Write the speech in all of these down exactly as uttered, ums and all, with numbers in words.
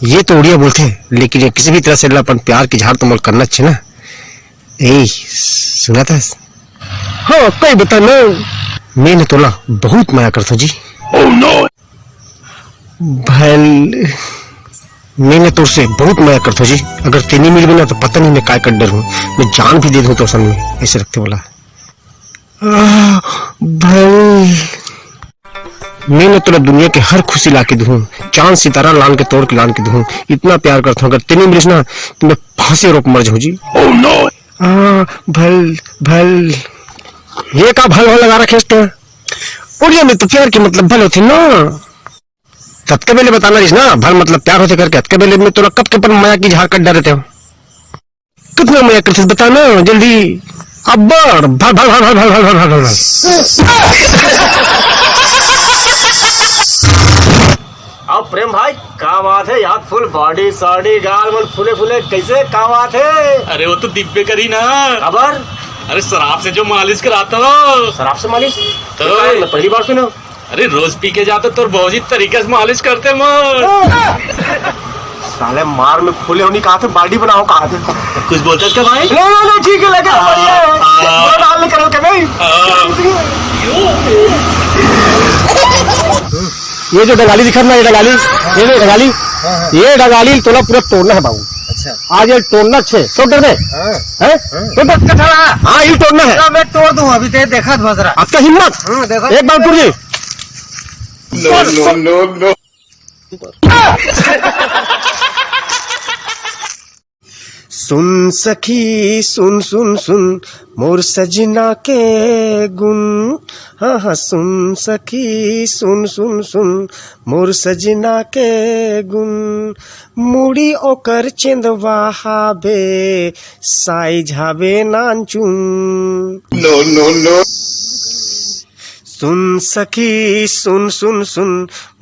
ये तो उड़िया बोलथे, लेकिन ये किसी भी तरह से ला अपन प्यार के इजहार तो मोला करना चाहिए ना। ए, सुनथस? हाँ, कई बता ना। मैं ना तोला बहुत मया करथों जी। Oh no! भल, मैं ना तोर से बहुत मया करथों जी। अगर तें नइ मिलबे ना तो पता नहीं मैं काय कर डरहूँ। मैं जान भी दे दूँ तोर सामने, ऐसे रखते बोला। आह, भल। मैं ना तोला दुनिया के हर खुशी ला के दूँ, चांद सितारा लान के तोड़ के लान के दूँ। इतना प्यार करथों, अगर तें नइ मिलिस ना तो मैं फांसी रोक मर जाहूँ जी। Oh no! आ, भल, भल। ये का भल भल लगा रखे हस तें? उड़िया में तो प्यार के मतलब भल होथे ना। ततके बेले बताना रहिस ना, भल मतलब प्यार होथे करके, अतके बेले मैं तोला कब के अपन मया के इजहार कर डरे रहेंव। कितना मया करथस बता ना, जल्दी। अब्बड़, भल, भल, भल। अब प्रेम भाई, का बात है यार, full body साड़ी, गाल वाल फूले फूले, कैसे, का बात है? अरे वो तो दिब्बे करी ना। खबर? अरे शराब से जो मालिश कराता हो। शराब से मालिश? तो ये तो मैं पहली बार सुना। अरे रोज पी के जाते तोर भौजी तरीके से मालिश करथे मोर। साले मार में फूले होनी कहा थे, body बनाओ कहा थे। कुछ बोलते क्या भाई? नहीं, नहीं, नहीं, ठीक है, लगा, हाँ, बढ़िया है। हाँ। दो डाल निकल के नहीं। हाँ। ये जो डंगाली दिखत ना, ये डंगाली, ये जो डंगाली, ये डंगाली तोला पूरा तोड़ना है बाबू। अच्छा। आज ये तोड़ना छे, तोड़ दे। हाँ। हैं? हाँ। तोड़ दे, अच्छा, हाँ, ये तोड़ना है। मैं तोड़ दूँ अभी, दे, देखा तो बजरा। आपका हिम्मत? हाँ, देखा। एक बार पूरी। No, no, no, no। सुन सखी, सुन, सुन, सुन, मोर सजना के गुन। हाँ, हाँ, सुन सखी, सुन, सुन, सुन, मोर सजना के गुन। मुड़ी ओकर चेंदवा हाबे, size हाबे नानचुन। No, no, no। सुन सखी, सुन, सुन, सुन,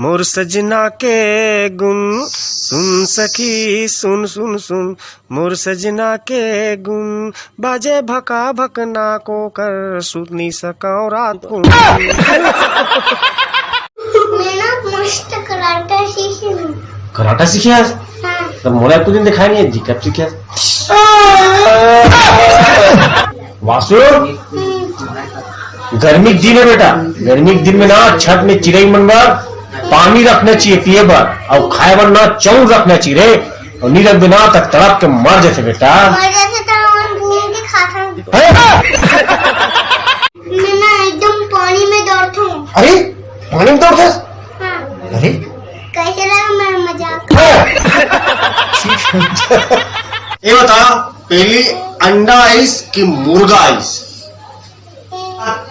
मोर सजना के गुन। सुन सखी, सुन, सुन, सुन, मोर सजना के गुन। बाजे भका भक नाक ओकर, सुत नी सकंव रात कुन। मैं ना मस्त कराटा सीखी हूँ। कराटा सीखे हस? हाँ। तब मोला एको दिन दिखाय नहीं है जी, कब सीखे हस? वासु, गर्मी के दिन है बेटा, गर्मी के दिन में ना छत में चिरई मन बर पानी रखना चाहिए पिए बर, अउ खाए बर ना चाउर रखना चाहिए रे, अउ नइ रखबे ना त तड़प के मर जाथे बेटा। मर जाथे त हमन भून के खाथन। हैं? मैं ना एकदम पानी में दौड़थूं। अरे, पानी में दौड़थस? हाँ। अरे? कैसे लगा मेरा मजाक? हाँ। ये बता, पहली अंडा आइस कि मुर्गा आइस?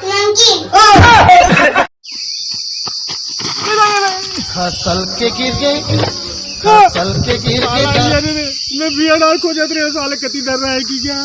नमकीन। खसल के गिर गए, खसल के गिर गए। साला ये रे, मैं बिया डाल खो जाते रहे, साले कति डर रहा है कि क्या?